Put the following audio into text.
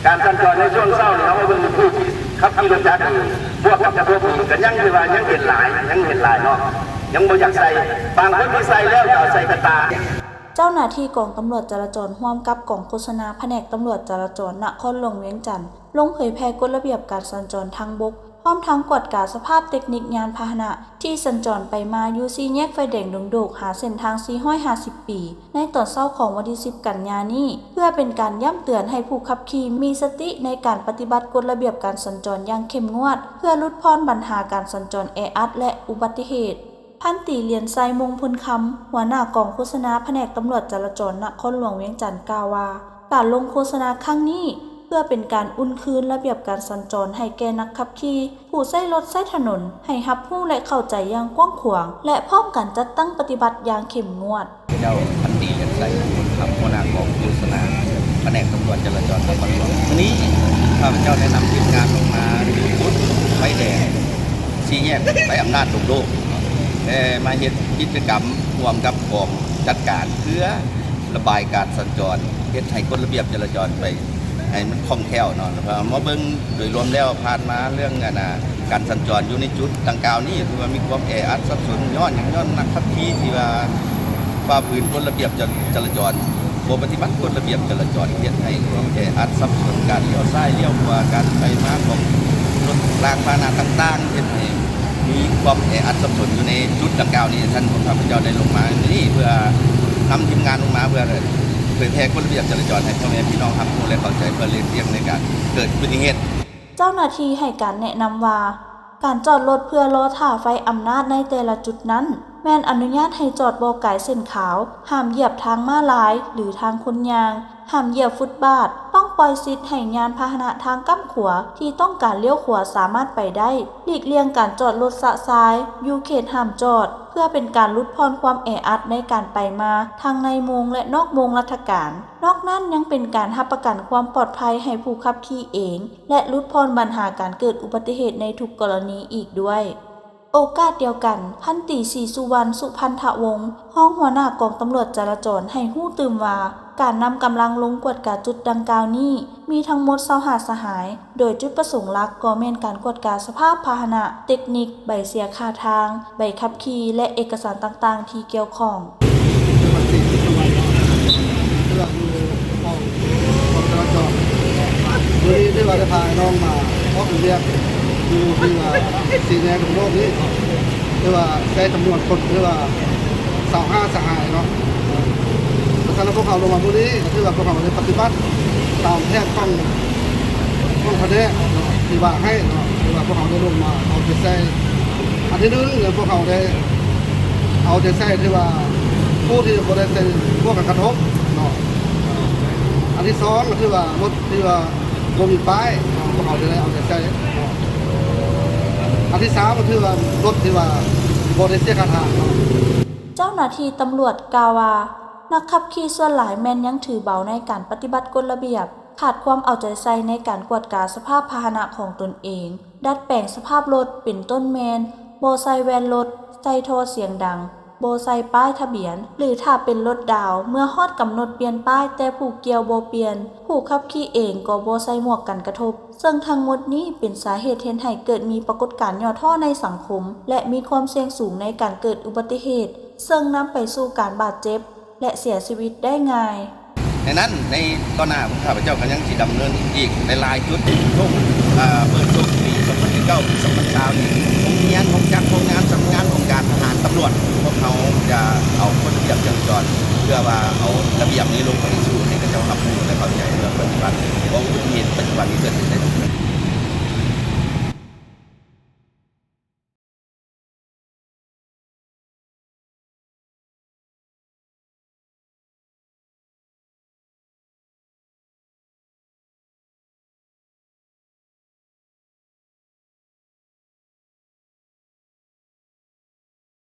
ການສັນຈອນໃນຊ່ວງເຊົ້ານີ້ ເຮົາມາເບິ່ງຜູ້ທີ່ຂັບຂີ່ລົດຈັກນີ້ ບວກກັບກະທົບນີ້ ກໍຍັງຖືວ່າຍັງເຫັນຫຼາຍ ຍັງເຫັນຫຼາຍເນາະ ຍັງບໍ່ຢາກໃສ່ ບາງຄົນທີ່ໃສ່ແລ້ວກໍເອົາໃສ່ກະຕ່າ. ເຈົ້າໜ້າທີ່ກອງຕຳຫຼວດຈະລາຈອນ ຮ່ວມກັບກອງໂຄສະນາພະແນກຕຳຫຼວດຈະລາຈອນນະຄອນຫຼວງວຽງຈັນ ລົງເຜີຍແຜ່ກົດລະບຽບການສັນຈອນທາງບົກ ພ້ອມທັງກວດກາສະພາບເຕັກນິກຍານພາຫະນະ ທີ່ສັນຈອນໄປມາຢູ່ສີ່ແຍກໄຟແດງດົງໂດກ ຫາເສັ້ນທາງສີ່ຮ້ອຍຫ້າສິບປີ ໃນຕອນເຊົ້າຂອງວັນທີສິບກັນຍານີ້ ເພື່ອເປັນການຢ້ຳເຕືອນໃຫ້ຜູ້ຂັບຂີ່ມີສະຕິໃນການປະຕິບັດກົດລະບຽບການສັນຈອນຢ່າງເຂັ້ມງວດ ເພື່ອຫຼຸດຜ່ອນບັນຫາການສັນຈອນແອອັດ ແລະ ອຸບັດຕິເຫດ. ພັນຕີ ລຽນໄຊ ມົງພົນຄຳ ຫົວໜ້າກອງໂຄສະນາພະແນກຕຳຫຼວດຈະລາຈອນນະຄອນຫຼວງວຽງຈັນ ກ່າວວ່າ ການລົງໂຄສະນາຄັ້ງນີ້ ເພື່ອເປັນການອຸ່ນຄືນລະບຽບການສັນຈອນໃຫ້ແກ່ນັກຂັບຂີ່ ຜູ້ໃຊ້ລົດໃຊ້ຖະໜົນ ໃຫ້ຮັບຮູ້ ແລະ ເຂົ້າໃຈຢ່າງກວ້າງຂວາງ ແລະ ພ້ອມກັນຈັດຕັ້ງປະຕິບັດຢ່າງເຂັ້ມງວດ. ເຈົ້າ ພັນຕີ ລຽນໄຊ ມົງພົນຄຳ ຫົວໜ້າກອງໂຄສະນາພະແນກຕຳຫຼວດຈະລາຈອນນະຄອນຫຼວງ ມື້ນີ້ຂ້າພະເຈົ້າໄດ້ນຳທີມງານລົງມາຢູ່ຈຸດໄຟແດງ ສີ່ແຍກໄຟອຳນາດດົງໂດກ ແລະ ມາເຮັດກິດຈະກຳຮ່ວມກັບກອງຈັດການ ເພື່ອລະບາຍການສັນຈອນ ເຮັດໃຫ້ກົດລະບຽບຈະລາຈອນໄປໃຫ້ມັນຄ່ອງແຄ້ວເນາະ. ແລ້ວກໍມາເບິ່ງໂດຍລວມແລ້ວ ຜ່ານມາເລື່ອງ ອັນນ່າ ການສັນຈອນຢູ່ໃນຈຸດດັ່ງກ່າວນີ້ ຖືວ່າມີຄວາມແອອັດສັບສົນ ຍ້ອນຫຍັງ? ຍ້ອນນັກຂັບຂີ່ທີ່ວ່າຝ່າຝືນກົດລະບຽບຈະ ຈະລາຈອນ ບໍ່ປະຕິບັດກົດລະບຽບຈະລາຈອນ ເຮັດໃຫ້ຄວາມແອອັດສັບສົນ ການລ້ຽວຊ້າຍລ້ຽວຂວາ ການໄປມາຂອງລົດລາງພາຫະນະຕ່າງໆ ເຮັດໃຫ້ມີຄວາມແອອັດສັບສົນຢູ່ໃນຈຸດດັ່ງກ່າວນີ້. ທ່ານ ຂ້າພະເຈົ້າໄດ້ລົງມານີ້ ເພື່ອນຳທີມງານລົງມາ ເພື່ອເຜີຍແຜ່ກົດລະບຽບຈະລາຈອນໃຫ້ພໍ່ແມ່ພີ່ນ້ອງຮັບຮູ້ ແລະ ເຂົ້າໃຈ ເພື່ອຫຼີກລ່ຽງໃນການເກີດອຸບັດຕິເຫດ. ເຈົ້າໜ້າທີ່ໃຫ້ການແນະນຳວ່າ ການຈອດລົດເພື່ອລໍຖ້າໄຟອຳນາດໃນແຕ່ລະຈຸດນັ້ນ ແມ່ນອະນຸຍາດໃຫ້ຈອດບໍ່ໄກເສັ້ນຂາວ, ຫ້າມຢຽບທາງມ້າລາຍ ຫຼື ທາງຄົນຍ່າງ, ຫ້າມຢຽບຟຸດບາດ, ຕ້ອງປ່ອຍສິດໃຫ້ຍານພາຫະນະທາງກ້ຳຂວາທີ່ຕ້ອງການລ້ຽວຂວາສາມາດໄປໄດ້, ຫຼີກລ່ຽງການຈອດລົດຊະຊາຍຢູ່ເຂດຫ້າມຈອດ ເພື່ອເປັນການຫຼຸດຜ່ອນຄວາມແອອັດໃນການໄປມາ ທັງໃນໂມງ ແລະ ນອກໂມງລັດຖະການ. ນອກນັ້ນຍັງເປັນການຮັບປະກັນຄວາມປອດໄພໃຫ້ຜູ້ຂັບຂີ່ເອງ ແລະ ຫຼຸດຜ່ອນບັນຫາການເກີດອຸບັດຕິເຫດໃນທຸກກໍລະນີອີກດ້ວຍ. ໂອກາດດຽວກັນ, ພັນຕີ ສີສຸວັນ ສຸພັນທະວົງ ຮອງຫົວໜ້າກອງຕຳຫຼວດຈະລາຈອນ ໃຫ້ຮູ້ຕື່ມວ່າ ການນຳກຳລັງລົງກວດກາຈຸດດັ່ງກ່າວນີ້ ມີທັງໝົດຊາວຫ້າສະຫາຍ, ໂດຍຈຸດປະສົງຫຼັກກໍແມ່ນການກວດກາສະພາບພາຫະນະ, ເຕັກນິກ, ໃບເສຍຄ່າທາງ, ໃບຂັບຂີ່ ແລະ ເອກະສານຕ່າງໆທີ່ກ່ຽວຂ້ອງ. ເປັນວັນທີສິບສອງ ເນາະ ເວລາຢູ່ຫ້ອງ ຫ້ອງຈະລາຈອນ ມື້ນີ້ຖືວ່າໄດ້ພານ້ອງມາອອກວຽກຢູ່ທີ່ວ່າສີ່ແຍກດົງໂດກນີ້ ຖືວ່າໃຊ້ຈຳນວນຄົນຖືວ່າຊາວຫ້າສະຫາຍເນາະ. ແລະສຳລັບພວກເຮົາລົງມາມື້ນີ້ ກໍຖືວ່າພວກເຮົາໄດ້ປະຕິບັດຕາມແຜນຂອງ ຂອງພະແນກເນາະ ທີ່ວາງໃຫ້ເນາະ ຖືວ່າພວກເຮົາໄດ້ລົງມາເອົາໃຈໃສ່. ອັນທີໜຶ່ງ ພວກເຮົາໄດ້ເອົາໃຈໃສ່ ຖືວ່າຜູ້ທີ່ບໍ່ໄດ້ໃສ່ໝວກກັນກະທົບເນາະ. ອັນທີສອງ ກໍຖືວ່າລົດທີ່ວ່າບໍ່ມີປ້າຍເນາະ ພວກເຮົາຈະໄດ້ເອົາໃຈໃສ່ເນາະ. ອັນທີສາມ ກໍຖືວ່າລົດທີ່ວ່າບໍ່ໄດ້ເສຍຄ່າທາງເນາະ. ເຈົ້າໜ້າທີ່ຕຳຫຼວດກ່າວວ່າ ນັກຂັບຂີ່ສ່ວນຫຼາຍແມ່ນຍັງຖືເບົາໃນການປະຕິບັດກົດລະບຽບ, ຂາດຄວາມເອົາໃຈໃສ່ໃນການກວດກາສະພາບພາຫະນະຂອງຕົນເອງ, ດັດແປງສະພາບລົດ ເປັນຕົ້ນແມ່ນ ບໍ່ໃສ່ແວ່ນລົດ, ໃສ່ທໍ່ສຽງດັງ, ບໍ່ໃສ່ປ້າຍທະບຽນ ຫຼື ຖ້າເປັນລົດດາວ ເມື່ອຮອດກຳນົດປ່ຽນປ້າຍ ແຕ່ຜູ້ກ່ຽວບໍ່ປ່ຽນ, ຜູ້ຂັບຂີ່ເອງກໍບໍ່ໃສ່ໝວກກັນກະທົບ, ເຊິ່ງທັງໝົດນີ້ເປັນສາເຫດເຮັດໃຫ້ເກີດມີປາກົດການຫຍໍ້ທໍ້ໃນສັງຄົມ ແລະ ມີຄວາມສ່ຽງສູງໃນການເກີດອຸບັດຕິເຫດ, ເຊິ່ງນຳໄປສູ່ການບາດເຈັບ ແລະ ເສຍຊີວິດໄດ້ງ່າຍ. ໃນນັ້ນ, ໃນຕໍ່ໜ້າພວກຂ້າພະເຈົ້າກໍຍັງຊິດຳເນີນອີກຫຼາຍໆຈຸດ. ຊ່ວງ ເອີ ເປີດຊ່ວງປີສອງພັນສິບເກົ້າ ປີສອງພັນຊາວນີ້ ໂຮງຮຽນ, ໂຮງຈັກ, ໂຮງງານ, ສຳນັກງານ, ອົງການທະຫານ, ຕຳຫຼວດ, ພວກເຮົາຈະ